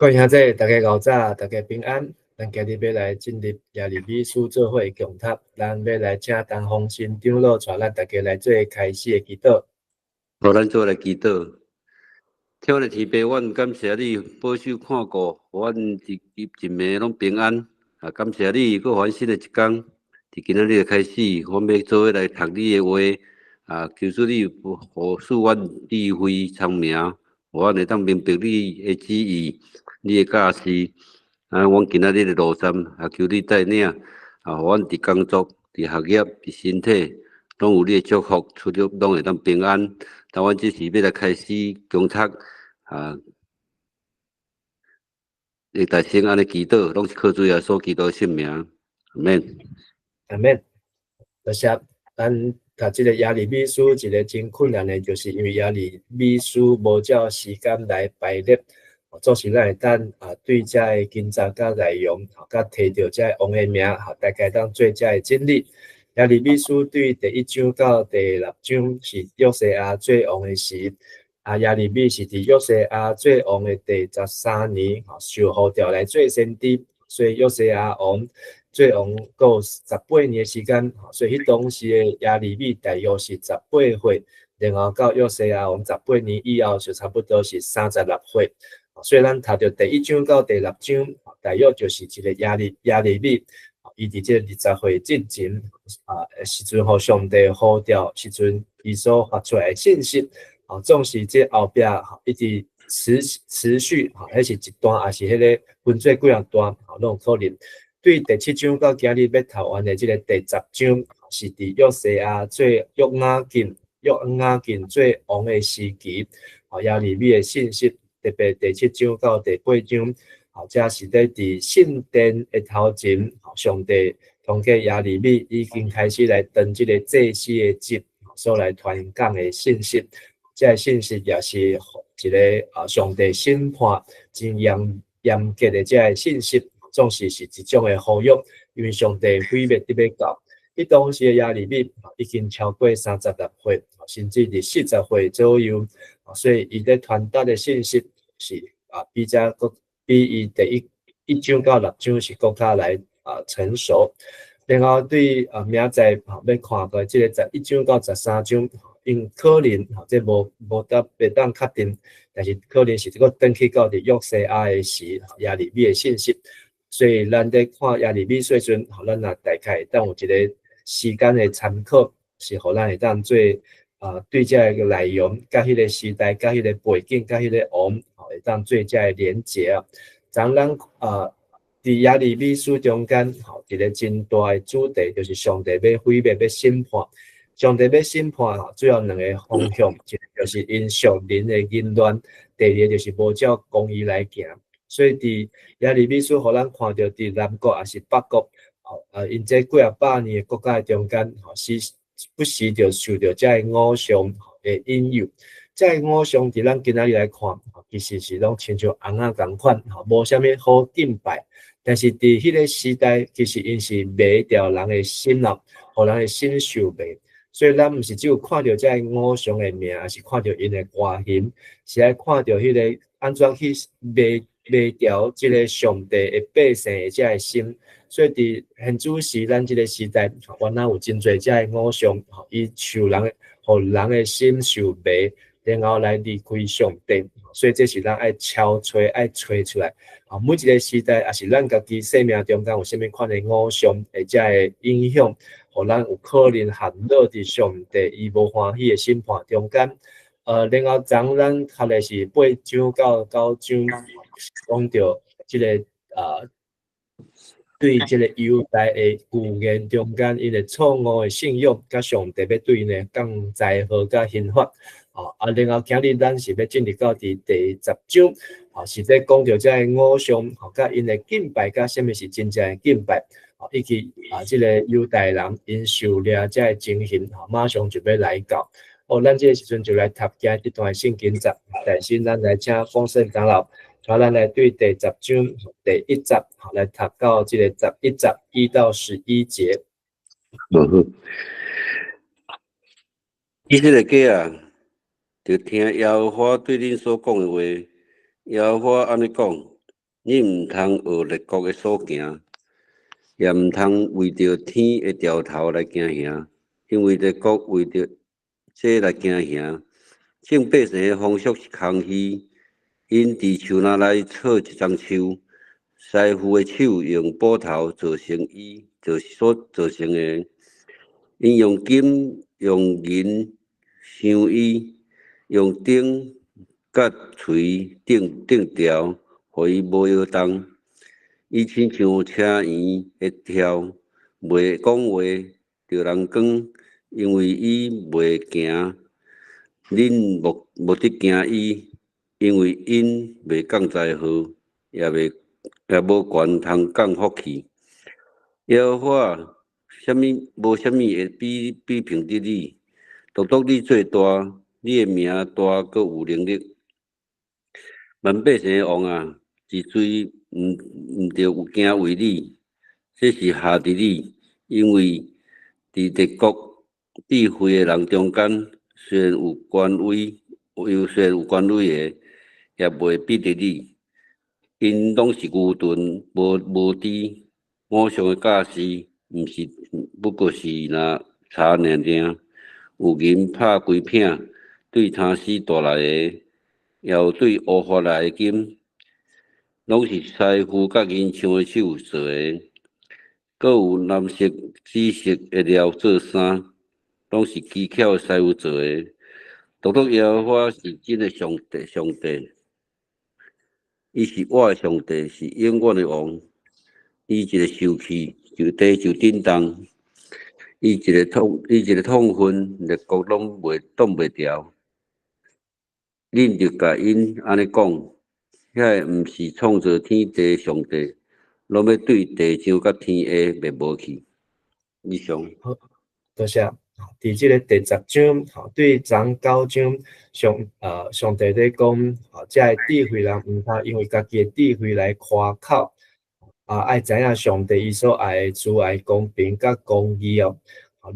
各位兄弟，大家𠢕早，大家平安。咱今日欲來進入耶利米書做伙共讀，咱欲來請陳豐新長老帶咱大家來做開始的祈禱。好，咱做來祈禱。天父的天父，阮感謝你保守看顧，予阮一日一暝攏平安。啊，感謝你，閣予阮新的一工，佇今仔日的開始，阮欲做伙來讀你的話。啊，求主你予賜阮智慧聰明，予阮會當明白你的旨意，你的教示。啊，阮今仔日的路上，啊，求你帶領，啊，予阮佇工作、佇學業、佇身體，攏有你的祝福，出入攏會當平安。當阮這時欲來開始共讀，啊，會大聲按呢祈禱，攏是靠主耶穌基督聖名，阿們。阿們。多謝。咱讀這个耶利米書，一个真困難的，就是因為耶利米書無照時間來排列，總是咱會當啊對這个經節佮內容，佮提著這个王的名，大概當做這个整理。耶利米書對第一章到第六章是約西亞做王的時，啊耶利米是佇約西亞做王的第13年，受呼召來做先知，所以約西亞王做王閣有十八年的時間，所以彼當時的耶利米大約是十八歲，然後到約西亞王十八年以後，就差不多是36歲。所以咱讀著第一章到第六章，大約就是一个耶利米，伊佇這个20歲進前啊時陣，予上帝呼召時陣，伊所發出來的信息，啊，總是這後壁一直持續，哈，彼是一段，抑是彼个分做幾仔段，吼，攏有可能。對第七章到今日欲讀完的這个第10章，是佇約西亞做約雅敬做王的時期，吼，耶利米的信息，特別第七章到第八章，吼，這是咧佇聖殿的頭前，上帝通過耶利米已經開始來當這个祭司的職，所來傳講的信息，這个信息也是一个啊上帝審判真嚴格的這个信息。總是是一種的呼籲，因為上帝毀滅佇欲到。彼當時的耶利米已經超過36歲，甚至佇40歲左右，所以伊咧傳達的信息是啊，比這閣比伊第一章到六章是閣較來啊成熟。然後對啊，明仔載欲看過這个11章到13章，因可能吼，這無得袂當確定，但是可能是這個轉去到佇約西亞的時，耶利米的信息。所以咱咧看耶利米書時陣，予咱也大概會當有一个時間的參考，是予咱會當做啊對這个內容、佮彼个時代、佮彼个背景、佮彼个王，會當做這个連結啊。昨咱啊佇耶利米書中間，吼一个真大的主題，就是上帝欲毀滅、欲審判。上帝欲審判吼，主要兩个方向，一个就是𪜶屬靈的淫亂，第二个就是無照公義來行。所以佇耶利米書，予咱看著佇南國抑是北國，吼，𪜶這幾仔百年的國家的中間，吼，時不時就受著這个偶像的引誘。這个偶像佇咱今仔日來看，其實是攏親像尪仔仝款，吼，無啥物好敬拜。但是佇彼个時代，其實𪜶是迷著人的心咯，予人的心受迷。所以咱毋是只有看著這个偶像的名，抑是看著𪜶的外形，是愛看著彼个按怎去迷掉這个上帝的百姓的這个心。所以佇現主時咱這个時代，原來有真濟這个偶像，伊受人的，予人的心受迷，然後來離開上帝。所以這是咱愛敲揣、愛揣出來。啊，每一个時代，抑是咱家己生命中間有啥物款的偶像的這个影響，予咱有可能陷落佇上帝伊無歡喜的審判中間。然後昨咱讀的是八章到九章，講著這个啊，對這个猶大的預言中間，𪜶的錯誤的信仰，佮上帝欲對𪜶的降災禍佮刑罰。啊，然後今日咱是欲進入到佇第10章，是咧講著這个偶像，吼，佮𪜶的敬拜，佮啥物是真正的敬拜，以及啊，這个猶大人𪜶受掠這个情形，吼，馬上就欲來到。哦，咱這个時陣就來讀今這段聖經節，但是咱來請豐盛長老，帶咱來對第十章第一節，來讀到這個11節1到11節。好，以色列家啊，著聽耶和華對恁所講的話。耶和華按呢講：你毋通學列國的所行，也毋通為著天的兆頭來驚嚇，因為列國為著這來驚嚇。眾百姓的風俗是空虛，𪜶佇樹林內採一欉樹，師傅的手用斧頭做成伊做所做成的，𪜶用金用銀鑲伊，用釘佮錘釘釘牢，予伊無搖動。伊親像車轅會跳，袂講話，著人光，因為伊袂行。恁莫莫得驚伊，因為𪜶袂降災禍，也袂也無權通降福氣。耶和華，啥物無啥物會比比評得你，獨獨你最大，你的名大閣有能力。萬百姓的王啊，是誰毋毋著有敬畏你？這是合佇你，因為佇列國智慧的人中間，雖然有權威，有雖然有權威的，也袂比得你。𪜶攏是愚鈍無無知，偶像的教示，毋是不過是若柴爾爾，有銀拍幾片，對他施帶來的，也有對烏法來的金，攏是師傅佮銀匠的手做的。閣有藍色、紫色的料做衫，攏是機巧的師傅做的。獨獨耶和華是真的上帝，上帝，伊是我的上帝，是永遠的王。伊一个受氣就地就震動，伊一个痛恨，列國攏袂擋袂牢。恁著共𪜶按呢講，遐個毋是創造天地的上帝，攏欲對地上佮天下滅無去。以上。好，多謝。佇這個第10章，吼，對章九章上，上帝咧講，吼，這个智慧人毋通因為家己的智慧來誇口，啊，愛知影上帝伊所愛的慈愛、公平佮公義哦。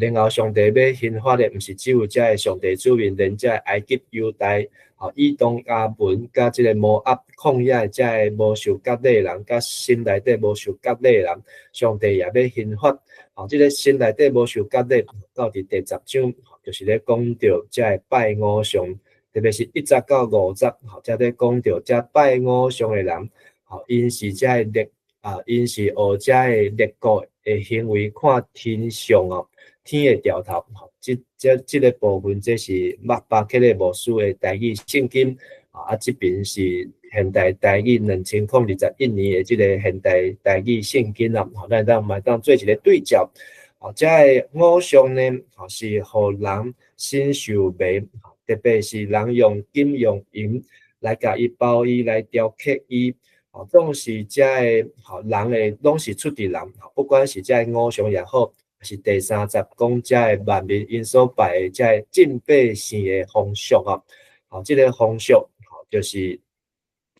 然後上帝欲刑罰的，毋是只有這个上帝子民，連這个埃及、猶大、吼，以東、亞捫佮這个摩押曠野的這个無受割禮的人，佮心內底無受割禮的人，上帝也欲刑罰。吼，這个心內底無受割禮，到佇第十章，就是咧講著這个拜偶像，特別是1節到5節，吼，才咧講著這拜偶像的人，吼，𪜶是這个列啊，𪜶是學這个列國的行為，看天象哦，天的兆頭，吼，這這這个部分，這是麥巴克勒牧師的台語聖經，啊，這邊是現代台語2021年的這个現代台語聖經啊，吼，咱當嘛當做一个對照，吼，這个偶像呢，吼，是予人心受迷，特別是人用金用銀來共伊包衣來雕刻伊，吼，總是這个吼人的攏是出佇人，不管是這个偶像也好，是第三節講這个萬民𪜶所拜的這个眾百姓的風俗哦，吼，這个風俗吼就是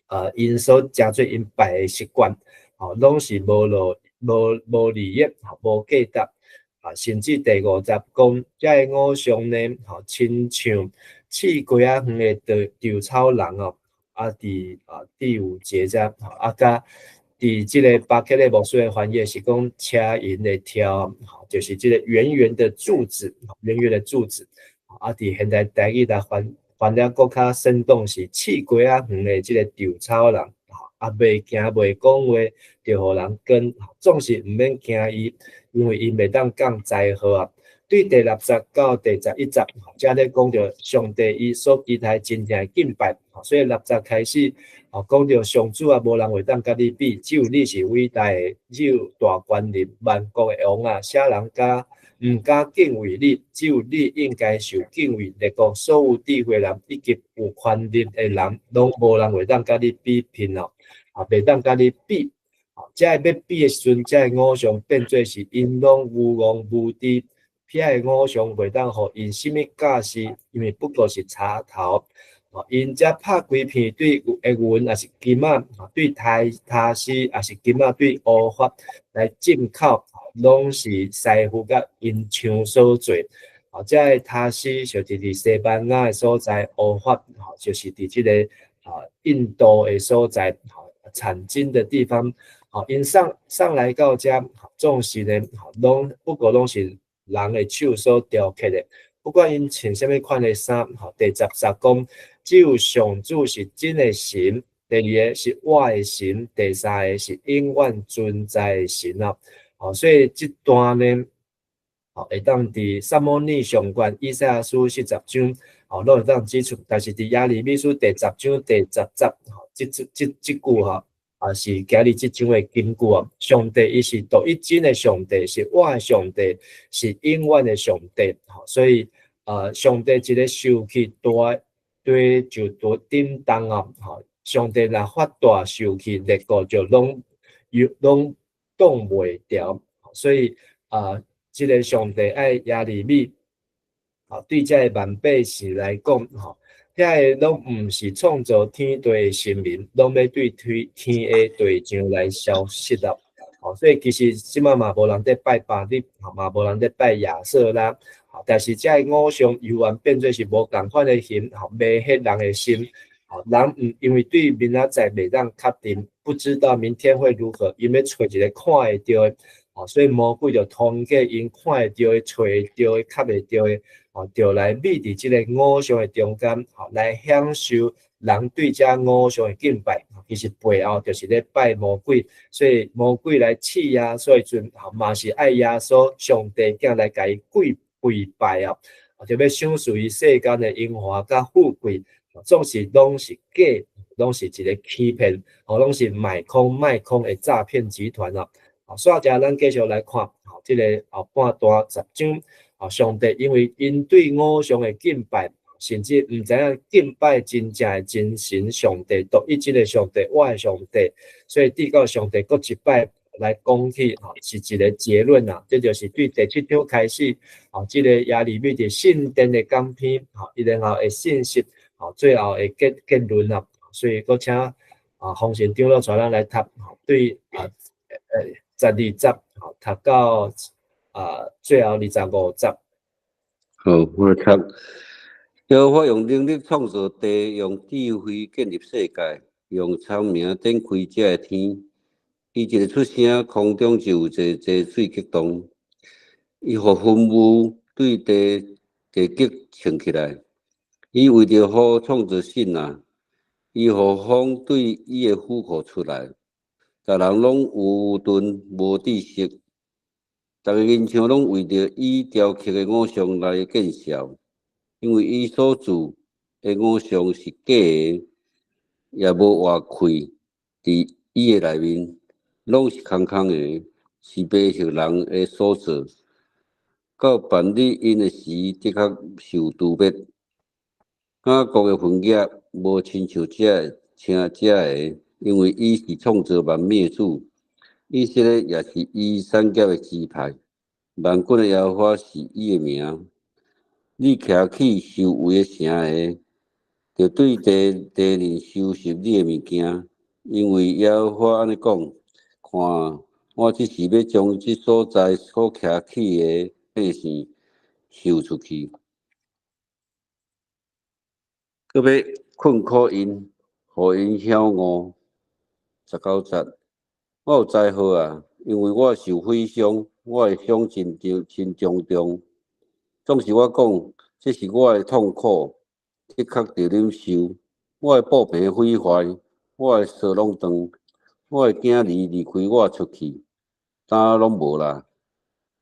𪜶所誠做𪜶拜的習慣，吼，攏是無路無無利益，無價值，啊，甚至第五節講這个偶像呢，吼，親像刺瓜仔園的稻草人哦，啊，佇啊第五節遮，啊，佮佇這个巴克勒牧師的翻譯是講車轅的柱，吼，就是這個圓圓的柱子，圓圓的柱子，啊，佇現代台語來翻翻了閣較生動是刺瓜仔園的這个稻草人，啊，袂行袂講話，就予人跟，總是毋免驚伊，因為伊袂當降災禍啊。對第六節到第11節，遮咧講著上帝伊所期待真正的敬拜，所以六節開始，哦，講著上主啊，無人會當佮你比，只有你是偉大的，只有大權力，萬國的王啊，啥人敢毋敢敬畏你？只有你應該受敬畏。列國所有智慧人以及有權力的人，攏無人會當佮你比拼哦，啊，袂當佮你比。這个欲比的時陣，這个偶像變做是𪜶攏愚戇無知。遐个偶像袂當予𪜶啥物教示，因為不過是柴頭。哦，𪜶遮拍幾片對的銀，抑是金仔，對他施，抑是金仔對烏法來進口，攏是師傅佮銀匠所做。哦，這个他施就是佇西班牙的所在，烏法吼就是佇這个啊印度的所在。吼，產金的地方。吼，𪜶送送來到遮，總是呢，攏不過攏是人的手所雕刻的。不管𪜶穿啥物款的衫，吼，第10節講，只有上主是真的神。第二個是活的神，第三個是永遠存在的神啊！吼，所以這段呢，吼，會當佇撒母耳上卷以賽亞書40章，吼，攏會當指出，但是佇耶利米書第10章第10節，吼，這這這這句吼，也是今日這章的金句啊！上帝伊是獨一真的上帝，是活的上帝，是永遠的上帝，吼，所以上帝一个受氣大，地就多震動啊，吼。上帝若發大受氣，列國就攏又攏擋袂牢，所以啊，這个上帝愛耶利米，啊，對這个萬百姓來講，吼，遐个攏毋是創造天地的神明，攏欲對天天的地上來消失啦。吼，所以其實這擺嘛無人佇拜巴力，嘛無人佇拜亞舍拉，但是這个偶像猶原變做是無仝款的形，吼，迷惑人的心。人毋因為對明仔載袂當確定，不知道明天會如何，𪜶欲揣一个看會著的，吼，所以魔鬼就通過𪜶看會著的、揣會著的、較會著的，吼，就來覕佇這个偶像的中間，吼，來享受人對這偶像的敬拜。其實背後就是咧拜魔鬼，所以魔鬼來試耶穌的時陣，吼，嘛是愛耶穌上帝囝來共伊跪跪拜啊，就欲賞賜伊世間的榮華佮富貴。總是攏是假，攏是一个欺騙，吼，攏是買空賣空的詐騙集團啊！好，煞者咱繼續來看，吼，這个後半段十章，吼，上帝因為𪜶對偶像的敬拜，甚至毋知影敬拜真正的真神上帝，獨一真的上帝，活的上帝，所以直到上帝閣一擺來講起，吼，是一个結論啊！這就是對第七章開始，吼，這个耶利米佇聖殿的講篇，吼，伊然後的信息。吼，最後的結結論啊，所以閣請啊，洪神長老帶咱來讀，對啊，12節，吼，讀到啊，最後25節。好，我來讀。耶和華用能力創造地，用智慧建立世界，用聰明展開這个天。伊一个出聲，空中就有濟濟水激動。伊予雲霧對地地極衝起來。伊為著雨創造汛啊，伊予風對伊的府庫出來，逐人攏愚鈍無知識，逐个親像攏為著伊雕刻的偶像來見笑，因為伊所鑄的偶像是假的，也無活氣佇伊的內面，攏是空空的，是迷惑人的所做。到辦理𪜶的時，的確受誅滅。雅各的份業無親像這个，像這个，因為伊是創造萬物的主，以色列也是伊產業的支派。萬軍的耶和華是伊的名。你徛起修圍的城的，著對地地面收拾你的物件，因為耶和華按呢講：看，我這是欲將這所在所徛起的百姓休出去。閣欲困苦𪜶，予𪜶曉悟。19節，我有災禍啊！因為我受毀傷，我的傷真重真重重。總是我講，這是我的痛苦，的確著忍受。我的布棚毀壞，我的索攏斷，我的囝兒離開我出去，今攏無啦。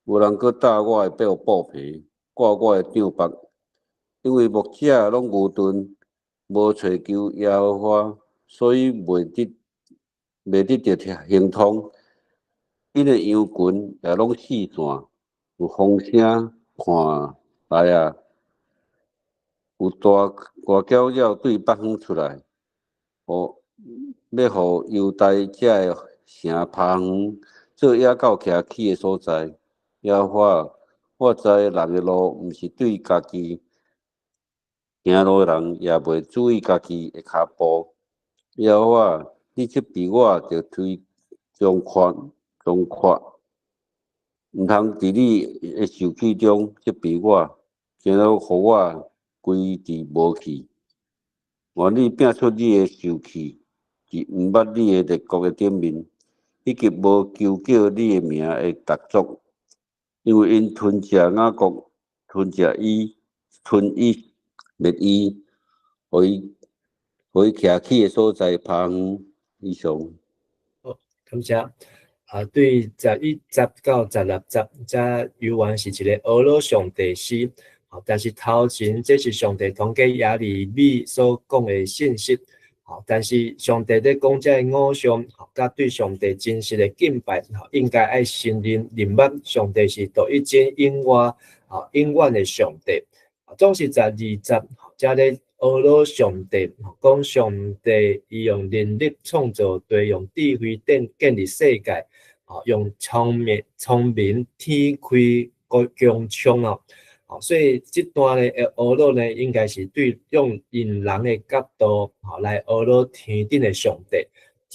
無人閣搭我的布棚，掛我的帳幕，因為牧者攏愚鈍。無揣求耶和華，所以袂得著亨通。𪜶的羊群也攏四散，有風聲看來啊，有大大叫鳥對北方出來，予欲猶大這个城拍遠，做野狗徛起的所在。耶和華，我知人的路毋是對家己。行路的人也袂注意家己的跤步。耶和華，你責備我，著推從寬從闊，毋通佇你的受氣中責備我，驚了予我歸佇無去。願你摒出你的受氣，佇毋捌你的列國的頂面，以及無求叫你的名的逐族，因為𪜶吞食雅各，吞食伊，吞伊滅伊，予伊徛起的所在拋遠以上。好，感謝。啊，對11節到16節，這猶原是一个呵咾上帝詩。但是頭前這是上帝通過耶利米所講的信息。但是上帝咧講這个偶像，佮對上帝真實的敬拜，應該愛承認認捌上帝是獨一真永活、永遠的上帝。總是12節，這咧呵咾上帝，講上帝伊用能力創造地，用智慧建立世界，用聰明聰明天開個穹蒼哦。所以這段咧的呵咾呢，應該是對用𪜶人的角度，來呵咾天頂的上帝，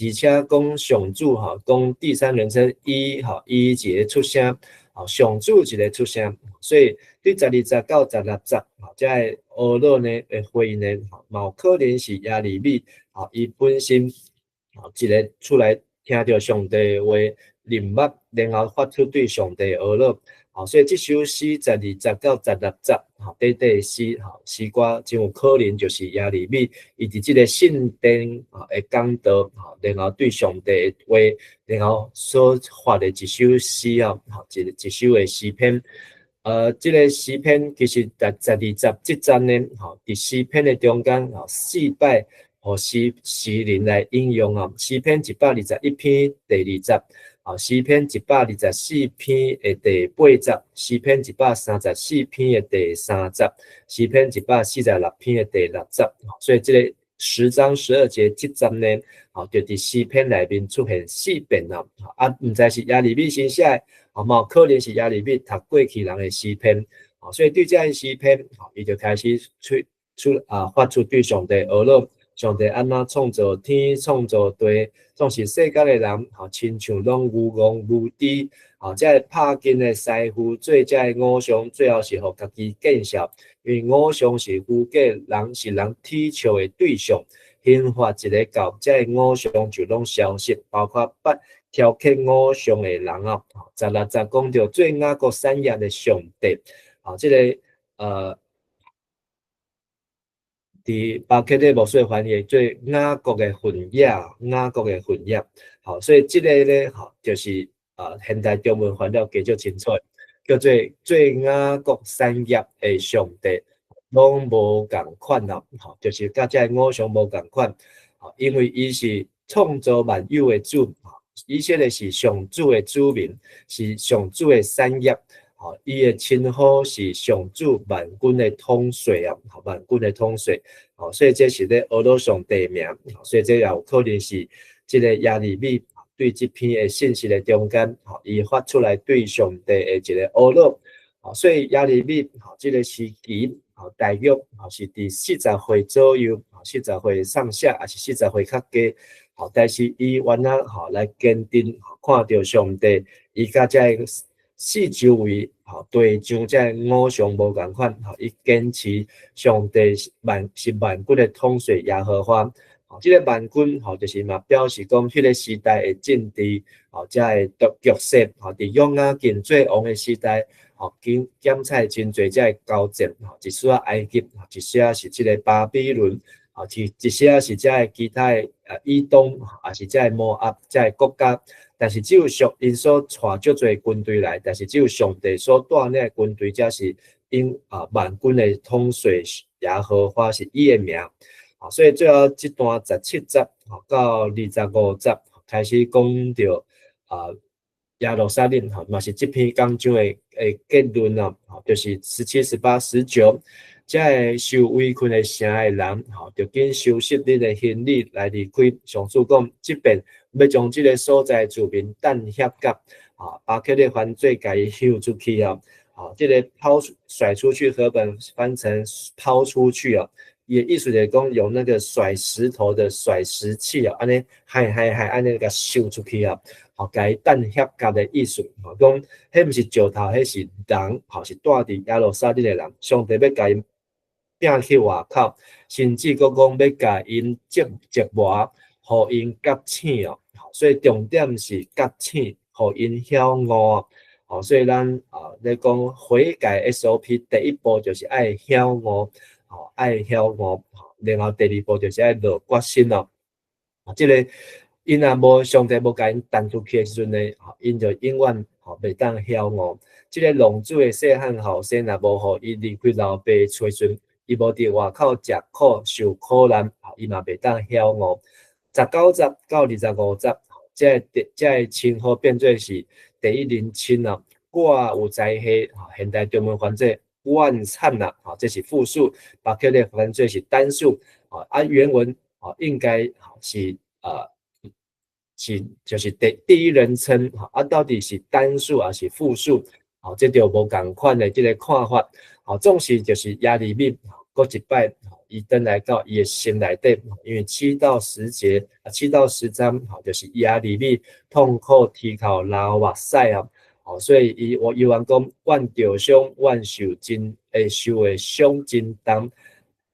而且講上主，講第三人稱伊，伊一个出聲，上主一个出聲，所以對12節到16節，這个呵咾呢的回應呢，嘛有可能是耶利米，伊本身，一个出來聽著上帝的話，認捌，然後發出對上帝的呵咾。所以這首詩12節到16節，短短的詩，詩歌真有可能就是耶利米，伊佇這个聖殿的講道，然後對上帝的話，然後所發的一首詩哦，一首的詩篇。這个詩篇其實佇十二節這節呢，佇詩篇的中間，四擺予詩人來引用哦，詩篇121篇第二節。詩篇124篇的第八節，詩篇134篇的第三節，詩篇146篇的第六節。所以這个10章12節這節呢，就佇詩篇內面出現四遍啦。啊，毋知是耶利米先寫的，嘛有可能是耶利米讀過去人的詩篇。所以對這个詩篇，伊就開始出出啊，發出對上帝呵咾。上帝按怎創造天、創造地，總是世間的人，親像攏愚戇無知，這个拍金的師傅做這个偶像，最後是予家己見笑，因為偶像是虛假，人是人恥笑的對象。刑罰一个到，這个偶像就攏消失，包括捌雕刻偶像的人哦。16節講著做雅各產業的上帝，這个佇巴克禮牧師翻譯做雅各的份業，雅各的份業，好，所以這个咧，吼，就是現代中文翻了加少清楚，叫做做雅各產業的上帝，攏無仝款哦，吼，就是佮這个偶像無仝款，因為伊是創造萬有的主，以色列是上主的子民，是上主的產業。伊的稱呼是上主萬軍的統帥啊，萬軍的統帥，所以這是咧呵咾上帝名，所以這也有可能是這个耶利米對這篇的信息的中間，伊發出來對上帝的一个呵咾，所以耶利米這个時期，大約是佇40歲左右，40歲上下，抑是40歲較低，但是伊原來來堅定看著上帝，伊佮這个四周圍對象這个偶像無仝款，伊堅持上帝是萬軍的統帥耶和華，這个萬軍就是嘛表示講彼个時代的政治，這个局勢，佇約雅敬做王的時代，檢採真濟這个交戰，一絲仔埃及，一絲仔是這个巴比倫，一絲仔是這个其他的以東，抑是這个摩押這个國家。但是只有上𪜶所帶足濟軍隊來，但是只有上帝所帶領的軍隊，才是𪜶萬軍的統帥耶和華是伊的名。所以最後這段17節到25節開始講著耶路撒冷，嘛是這篇講章的結論啊，就是17、18、19，這个受圍困的城的人，著緊收拾恁的行李來離開。上主講，這遍欲將這个所在住民彈遐甲，巴克禮翻做共伊丟出去啊，這个拋甩出去，和本翻成拋出去啊，伊的意思就是講用那個甩石頭的甩石器啊，按呢，嗨嗨嗨，按呢共丟出去啊，共伊彈遐甲的意思，講彼毋是石頭，彼是人，是住佇耶路撒冷的人，上帝欲共𪜶摒去外口，甚至閣講欲共𪜶折磨，予𪜶覺醒哦。所以重點是覺醒，予𪜶曉悟。哦，所以咱啊咧講悔改 SOP，第一步就是愛曉悟，吼，愛曉悟，然後第二步就是愛落決心咯。啊，這個𪜶若無上帝無共𪜶彈出去的時陣呢，吼，𪜶就永遠吼袂當曉悟。這個浪子的細漢後生若無予伊離開老爸厝的時陣，伊無佇外口食苦受苦難，伊嘛袂當曉悟。19節到25節，這個稱呼變做是第一人稱啊。我有災禍，現代中文翻做阮慘啦，吼，這是複數，巴克禮翻做是單數，啊原文啊應該是啊是就是第一人稱，啊到底是單數還是複數？吼，這就無仝款的這個看法，吼，總是就是耶利米，閣一擺，伊轉來到伊的心內底，因為7到10節啊，7到10章，吼，就是耶利米痛苦啼哭流目屎啊，吼，所以伊我猶原講，阮著傷，阮受真會受的傷真重，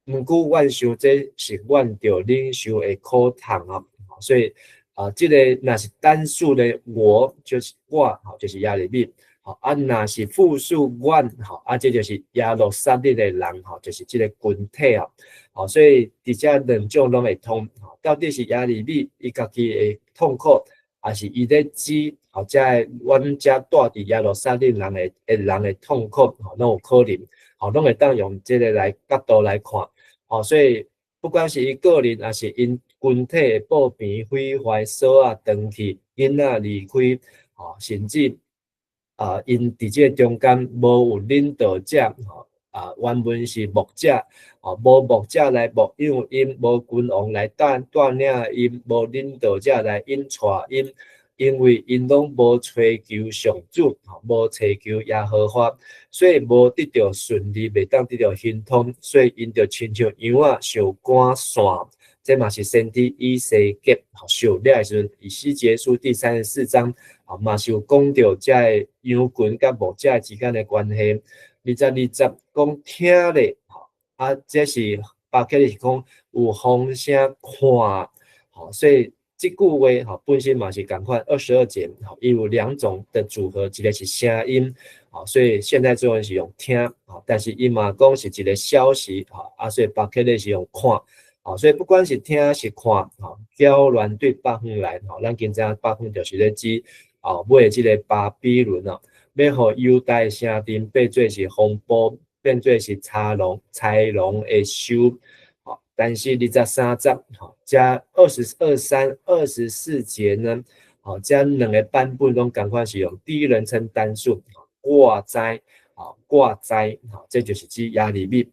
毋過阮想這是阮著忍受的苦痛啊，所以啊，這個若是單數的我，就是我，吼，就是耶利米。吼，啊，若是複數阮，吼，啊，這就是耶路撒冷的人，吼，就是這個群體啊，吼，所以佇這兩種攏會通，吼，到底是耶利米伊家己的痛苦，還是伊咧指，吼，這个阮遮住佇耶路撒冷人的痛苦，吼，攏有可能，吼，攏會當用這個來角度來看，吼，所以不管是伊個人，還是𪜶群體的布棚毀壞、索仔斷去、囡仔離開，吼，甚至啊，𪜶佇這個中間無有領導者，吼，啊，原文是牧者，吼，無牧者來牧養𪜶，無君王來帶領𪜶，無領導者來引帶𪜶，因為𪜶攏無揣求上主，吼，無揣求耶和華，所以無得著順利，袂當得著亨通，所以𪜶就親像羊仔受趕散。這嘛是先知以西結受掠的時陣，以西結書第34章，啊，嘛是有講著這个羊群佮牧者之間的關係。22節講聽咧，啊，這是巴克禮是講有風聲看，吼，所以這句話吼本身嘛是仝款。22節，吼，伊有兩種的組合，一個是聲音，吼，所以現代中文是用聽，吼，但是伊嘛講是一個消息，吼，啊，所以巴克禮是用看。吼，所以不管是聽是看，吼，攪亂對北方來，吼，咱今知影北方就是咧指，哦，尾這個巴比倫啊，欲予猶大城鎮變做是風暴，變做是豺狼、豺狼的岫，吼，但是23節，吼，加22、3、24節呢，吼，這兩個版本攏仝款是用第一人稱單數，我知，吼，我知，吼，這就是指耶利米。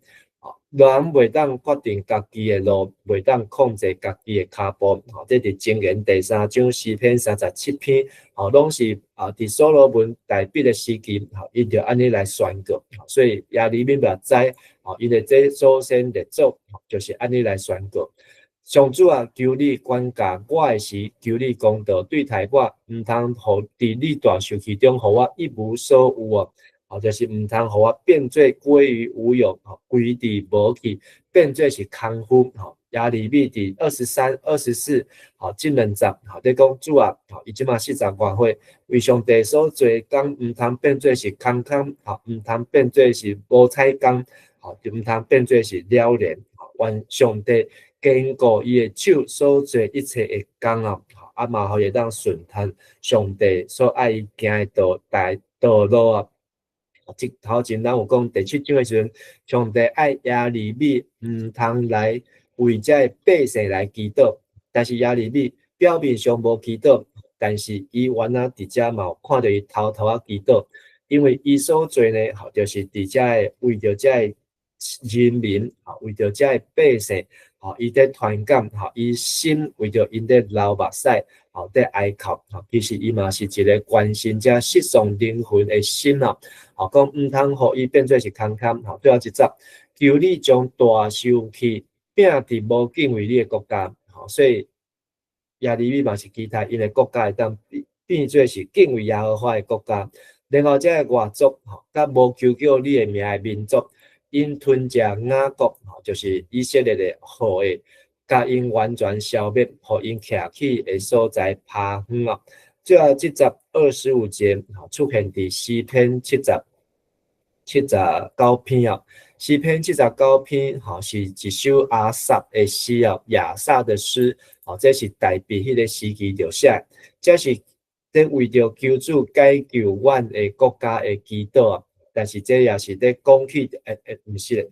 人袂當決定家己的路，袂當控制家己的跤步。吼，這佇箴言第3章詩篇37篇，吼，攏是啊，佇所羅門代筆的時期，吼，伊就按呢來宣告。所以耶利米嘛知，吼，𪜶的這祖先列祖，就是按呢來宣告。上主啊，求你管教我的時，求你公道對待我，毋通予佇你大受氣中，予我一無所有啊！吼，就是毋通予我變做歸於無有，吼，歸佇無去，變做是空虛，吼。耶利米佇23、24，吼，這兩節，吼，咧講主啊，吼，伊這馬40外歲，為上帝所做工，毋通變做是空空，吼，毋通變做是無彩工，吼，就毋通變做是了然，吼，願上帝堅固伊的手所做一切的工啊，啊嘛，予伊會當順趁上帝所愛伊行的道路啊。這頭前咱有講第七章的時陣，上帝愛耶利米毋通來為這个百姓來祈禱，但是耶利米表面上無祈禱，但是伊原來佇遮嘛有看著伊偷偷仔祈禱，因為伊所做呢，吼，就是佇遮个為著這个人民，吼，為著這个百姓，吼，伊佇傳講，吼，伊心為著𪜶佇流目屎，吼，佇哀哭，吼，其實伊嘛是一個關心這失喪靈魂的心啊，吼，講毋通予伊變做是空空，吼，最後一節，求你將大受氣摒佇無敬畏你的國家，吼，所以耶利米嘛是期待𪜶的國家會當變做是敬畏耶和華的國家，然後這个外族，吼，佮無求叫你的名的民族，𪜶吞食雅各，吼，就是以色列的後裔，共𪜶完全消滅，予𪜶徛起的所在拋遠哦。最後這節25節，出現佇詩篇79篇哦。詩篇七十九篇，吼，是一首亞薩的詩哦，亞薩的詩，吼，這是大衛彼个時期就寫，這是咧為著求主解救阮的國家的祈禱啊。但是這也是咧講起，毋是，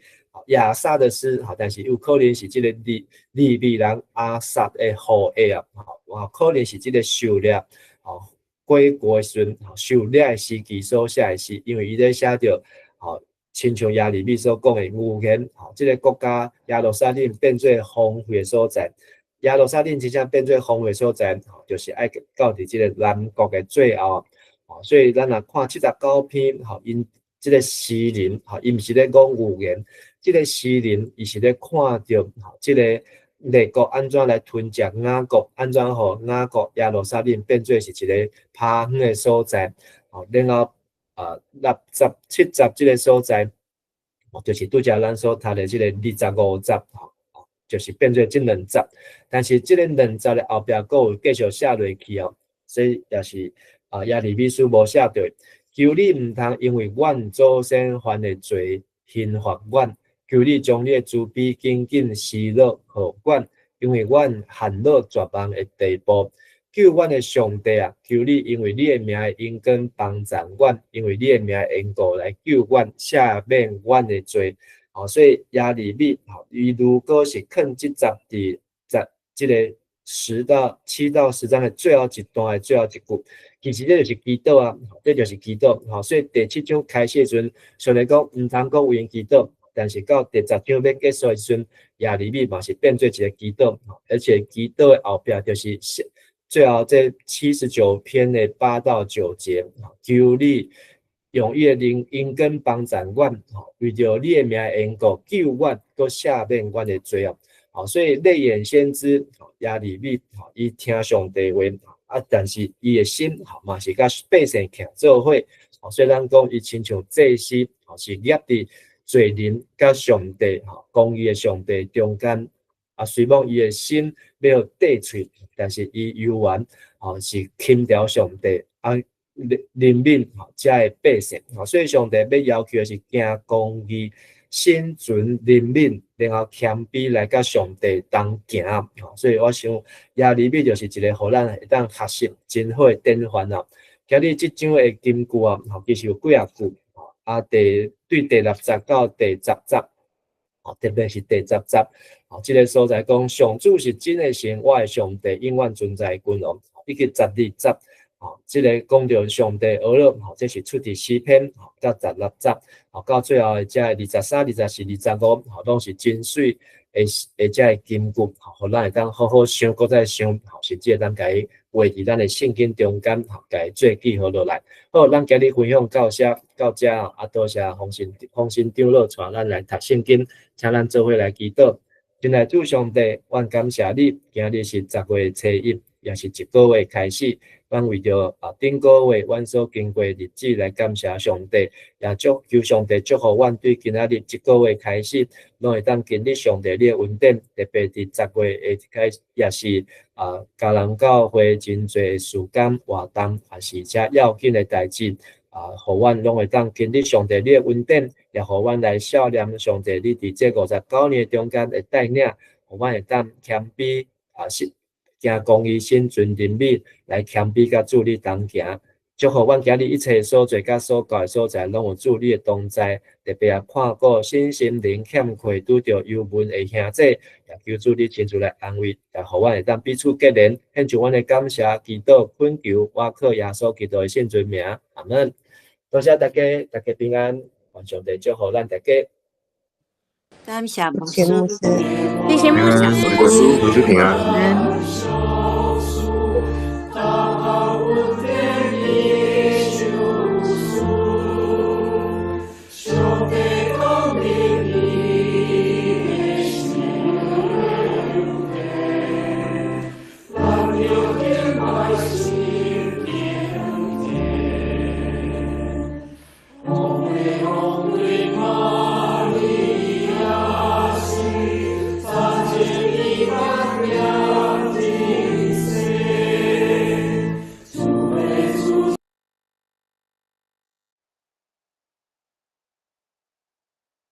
亞薩的詩，吼，但是有可能是這個利未人亞薩的後裔啊，吼，可能是這個狩獵，吼，過國的時陣，狩獵的時期所寫的詩，因為伊咧寫著，吼，親像耶利米所講的預言，吼，這個國家耶路撒冷變做荒廢的所在，耶路撒冷真正變做荒廢所在，就是愛到佇這個南國的最後，吼，所以咱若看七十九篇，吼，𪜶這個詩人，吼，伊毋是咧講預言，這個詩人伊是咧看著，吼，這個列國按怎來吞食雅各，按怎予雅各耶路撒冷變做是一個拋遠的所在，吼，然後啊67節這個所在，就是拄才咱所讀的這個25節，吼，就是變做這兩節，但是這個兩節的後壁閣有繼續寫落去哦，所以也是啊耶利米書無寫著。求你毋通因為阮祖先犯的罪刑罰阮，求你將你的慈悲緊緊施落予阮，因為阮陷落絕望的地步。救阮的上帝啊，求你因為你的名的榮光幫贊阮，因為你的名的緣故來救阮，赦免阮的罪。哦，所以耶利米，吼，伊如果是囥這節佇十這個10到7到10章的最後一段的最後一句，其實這就是祈禱啊，這就是祈禱。吼，所以第七章開始的時陣，上帝講毋通閣為𪜶祈禱，但是到第10章欲結束的時陣，耶利米嘛是變做一個祈禱，而且祈禱的後壁就是最後這79篇的8到9節，求你用伊的靈恩根幫贊阮，為著你的名的緣故救阮，閣赦免阮的罪哦。好，所以淚眼先知耶利米，伊聽上帝話，啊，但是伊的心嘛是佮百姓徛做伙，所以咱講伊親像祭司，是夾佇罪人佮上帝，公義的上帝中間。啊，雖罔伊的心欲綴喙，但是伊猶原是輕嘲上帝啊，憐憫遮的百姓，所以上帝欲要求的是行公義、心存憐憫，然後謙卑來佮上帝同行。所以我想耶利米就是一個予咱會當學習真好的典範啊。今日這章的金句啊，其實有幾仔句，啊，對第6節到第10節，特別是第10節。哦，這個所在講，上主是真的神，我的上帝永遠存在君王。以及12節，哦，這個講著上帝呵咾，吼，這是出佇詩篇，吼，到16節，吼，到最後的這23、24、25，吼，攏是真媠的這个金句，吼，予咱會當好好想，閣再想，吼，甚至會當共伊畫佇咱的聖經中間，吼，共伊做記號落來。好，咱今日分享到遮，到遮，啊，多謝馮神長老帶咱來讀聖經，請咱做伙來祈禱。親愛主上帝，阮感謝你，今日是10月初1，也是一個月開始。阮為著啊頂個月阮所經過日子來感謝上帝，也祝求上帝祝福阮對今仔日這個月開始，攏會當經歷上帝你的恩典，特別佇十月的開始，也是啊，家人教會真濟事工活動，也是遮要緊的代誌。啊，予阮攏會當經歷上帝你的恩典，也予阮來數念上帝你佇這59年中間的帶領，予阮會當謙卑啊，是行公義、心存憐憫，來謙卑佮主你同行。祝福阮今日一切所做佮所到的所在，攏有主你的同在，特別也看顧身心靈欠缺拄著憂悶的兄弟，也求主你親自來安慰，也予阮會當彼此結連，獻上阮的感謝、祈禱、懇求，我靠耶穌基督的聖尊名，阿門。多謝大家，大家平安，願上帝祝福咱大家。感謝牧師，謝謝牧師，牧師平安。